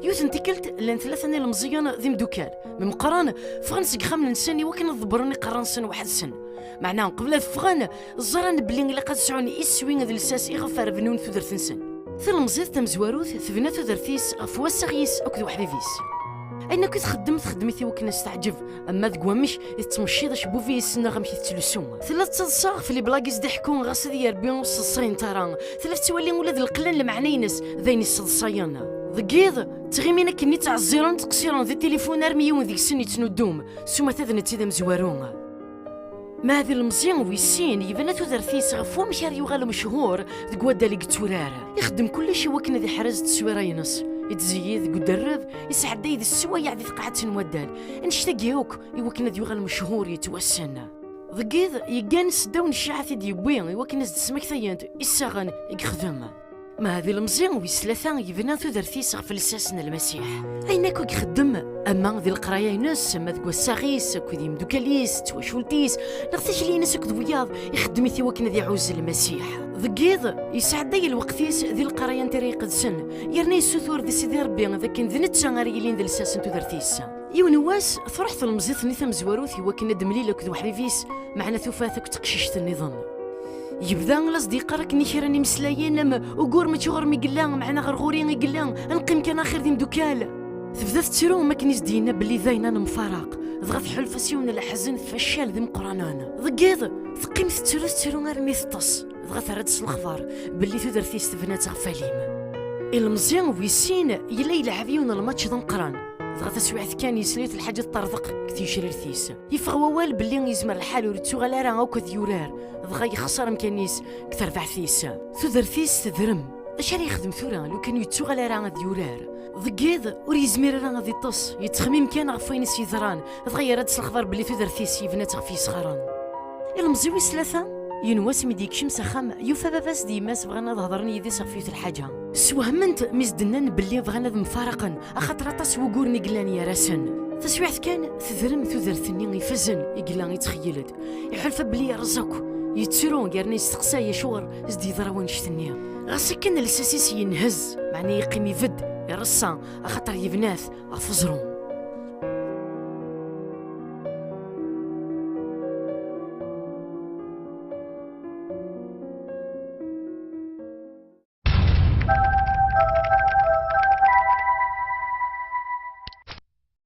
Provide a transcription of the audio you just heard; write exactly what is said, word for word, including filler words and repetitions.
Yiwet n tikkelt, llan tlata n ilemẓiyen d imdukal. Mi meqqren, ffɣen seg ixxamen-nsen i wakken ad ḍebbren iqerra-nsen weḥd-sen. Meɛna, qbel ad ffɣen, ẓran belli ilaq ad sɛun iswi d lsas iɣef ara bnun tudert-nsen. Tilemẓit tamezwarut tebna tudert-is ɣef wassaɣ-is akked weḥbib-is. Ayen akk i txeddem, txeddem-it i wakken ad s-teɛǧeb, ama deg wamek i tettmecciḍ acebbub-is neɣ amek i tettlusu. Tella tettaḍsa ɣef leblag i s-d-iḥekku ɣas ad yerbi ur s-ḍsayent ara. Tella tettwali ula d lqella n lmeɛna-ines d ayen isseḍsayen. Deg yiḍ, ttɣimin akken i ttɛeẓẓiren ttqeṣṣiren di tilifun armi yiwen deg-sen yettnuddum s umata d netta i d amezwaru. Meɛd ilemẓi wis sin yebna tudert-is ɣef wamek ara yuɣal mechuṛ deg waddal i yetturar. Ixeddem kullec i wakken ad iḥrez tteswira-ines. Ittzeyyid deg uderreb, isɛedday d sswayeɛ di tqaɛet n waddal. Annect-agi akk i wakken ad yuɣal mechuṛ yettwassen. Deg yiḍ, yeggan s ddaw n cciɛat i d-yewwi i wakken ad s-d-smektayent issaɣen i yexdem. Meɛd ilemẓi wis tlata yebna tudert-is ɣef lsas n Lmasiḥ. Ayen akk i ixeddem, ama di leqraya-ines, ama deg wassaɣ-is akked yimdukal-is, d twacult-is, neɣ tikli-ines akked wiyaḍ, ixeddem-it i wakken ad iɛuzz Lmasiḥ. Deg yiḍ, yesɛedday lweqt-is di leqraya n Tira Iqedsen, yerna yessutur di Sidi Ṛebbi d akken d netta ara yilin d lsas n tudert-is. Yiwen n wass, truḥ tlemẓit-nni tamezwarut i wakken ad d-temlil akked weḥbib-is, meɛna tufa-t akked teqcict nniḍen. Yebda la s-d-yeqqar akken i kra n imeslayen am ugur mačči ɣur-m i yella, meɛna ɣer ɣur-i i yella, ad neqqim kan axir d imdukal. Tebda tettru am akken i s-d-yenna belli d ayen ad nemfaraq, dɣa tḥulfa s yiwen n leḥzen tfaccal d imeqqranen. Deg yiḍ, teqqim tettru tettru armi teṭṭes, dɣa terra-d s lexbar belli tudert-is tebna-tt ɣef alim. Ilemẓi wis sin yella yelɛeb yiwen n lmač d ameqqran, dɣa taswiɛt kan yesla-t lḥaǧa teṭṭerḍeq deg tgecrirt-is. Yeffeɣ wawal belli yezmer lḥal ur yettuɣal ara akk ad yurar, dɣa yexṣer amkan-is deg terbaɛt-is. Tudert-is tedrem. Acu ara yexdem tura lukan ur yettuɣal ara ad yurar? Deg yiḍ, ur yezmir ara ad iṭṭes, yettxemmim kan ɣef wayen i s-yeḍran, dɣa yerra-d s lexbar belli tudert-is yebna-tt ɣef yesɣaren. Ilemẓi wis tlata, yiwen wass mi d-yekcem s axxam, yufa baba-s d yemma-s bɣan ad hedren yid-s ɣef yiwet lḥaǧa. Swehment mi s-d-nnan belli bɣan ad mfaraqen, axaṭer aṭas n wuguren i yellan gar-asen. Taswiɛt kan, tedrem tudert-nni ifazen i yella yettxeyyil-d. Iḥulfa belli yerreẓ akk, yettru yerna yesteqsay acuɣer i s-d-yeḍra wannect-nni. Ɣas akken lsas-is yenhez, meɛna yeqqim ibedd, ireṣṣa, axaṭer yebna-t ɣef uẓru.